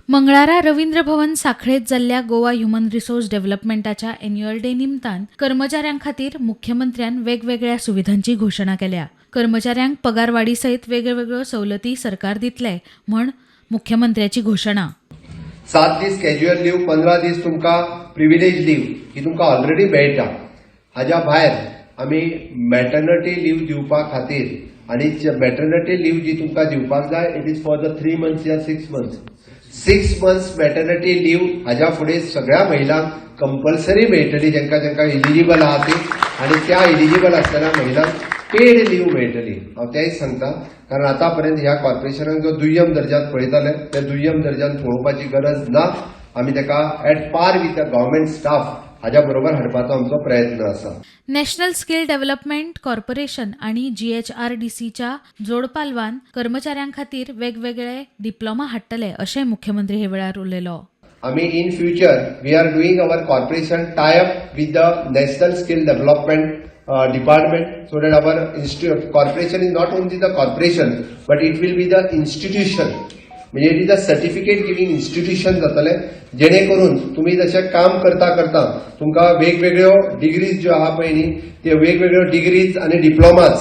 मंगळारा रवींद्र भवन साखळेत जाल्ल्या गोवा ह्युमन रिसोर्स डेव्हलपमेंटाच्या एन्युअल डे निमतान कर्मचाऱ्यां खातीर मुख्यमंत्र्यान वेगवेगळ्या सुविधांची घोशणा केल्या. कर्मचाऱ्यांक पगारवाडी सयत वेगवेगळ्यो सवलती सरकार दितले म्हण मुख्यमंत्र्याची घोशणा. 7 दीस कॅज्युअल लीव, 15 दीस तुमकां प्रिविलेज लीव ही तुमकां ऑलरेडी मेळटा. हाज्या भायर आमी मॅटर्निटी लीव दिवपा खातीर आनी मॅटर्निटी लीव जी तुमकां दिवपाक जाय, it is for the 3 months या 6 months. 6 months maternity leave हाज्या फुडें सगळ्या महिलांक कंपल्सरी मेळटली, जांकां जांकां इलिजिबल आहा ती, आनी त्या इलिजिबल आसतना महिलांक पेड लीव मेळटली. हांव तेंय सांगता, कारण आतां पर्यंत ह्या कॉर्पोरेशनाक जो दुय्यम दर्जात पळयताले, त्या दुय्यम दर्जान पळोवपाची गरज ना. आमी ताका at par with the government staff हाज्या बरोबर हाडपाचो आमचो प्रयत्न आसा. नॅशनल स्किल डेव्हलपमेंट कॉर्पोरेशन आनी जीएचआरडीसीच्या जोडपालवान कर्मचाऱ्यां खातीर वेगवेगळे डिप्लोमा हाडटले, अशें मुख्यमंत्री हे वेळार उलयलो. आमी in future we are doing our corporation tie up with the National Skill Development Department, so that our corporation is not only the corporation but it will be the institution, म्हणजे it is a certificate giving institution जातलें, जेणे करून तुमी जशें काम करता करता तुमकां वेगवेगळ्यो डिग्रीज ज्यो आहा पळय न्ही, त्यो वेगवेगळ्यो डिग्रीज आनी डिप्लोमाज,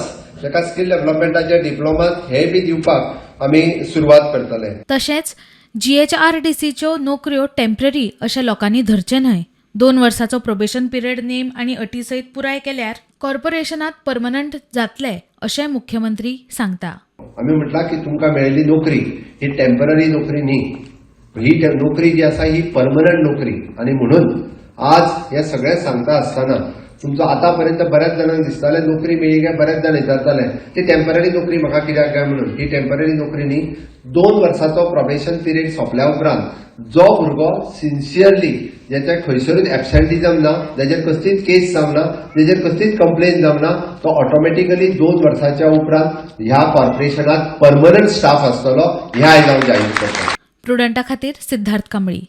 जाका स्किल डेव्हलपमेंटाचे डिप्लोमाज हे बी दिवपाक आमी सुरवात करतले. तशेंच जीएचआरडीसीच्यो नोकऱ्यो टेम्पररी अशें लोकांनी धरचें न्हय. 2 वर्साचो प्रोबेशन पिरियड नेम आनी अटी सयत पुराय केल्यार कॉर्पोरेशनात परमनंट जातले, अशें मुख्यमंत्री सांगता. आमी म्हटलां की तुमकां मेळिल्ली नोकरी ही टेम्पररी नोकरी न्ही. ही नोकरी जी आसा ही परमनंट नोकरी. आनी म्हणून आज हे सगळें सांगता आसतना तुमचो आतां पर्यंत बऱ्याच जाणांक दिसतालें, नोकरी मेळ्ळी काय बऱ्याच जाण विचारताले, ती टेम्पररी नोकरी म्हाका कित्याक काय म्हणून. ही टेम्पररी नोकरी न्ही. 2 वर्साचो प्रोबेशन पिरियड सोंपल्या उपरांत जो भुरगो सिन्सियरली, ज्याच्या खंयसरूच एबसेंटिजम ना, जाचेर कसलीच केस जावना, जाचेर कसलीच कंप्लेन जावना, तो ऑटोमॅटिकली 2 वर्साच्या उपरांत ह्या कॉर्पोरेशनात परमनंट स्टाफ आसतलो, हें आयज हांव जाहीर करता. प्रुडंटा खातीर सिद्धार्थ कांबळी.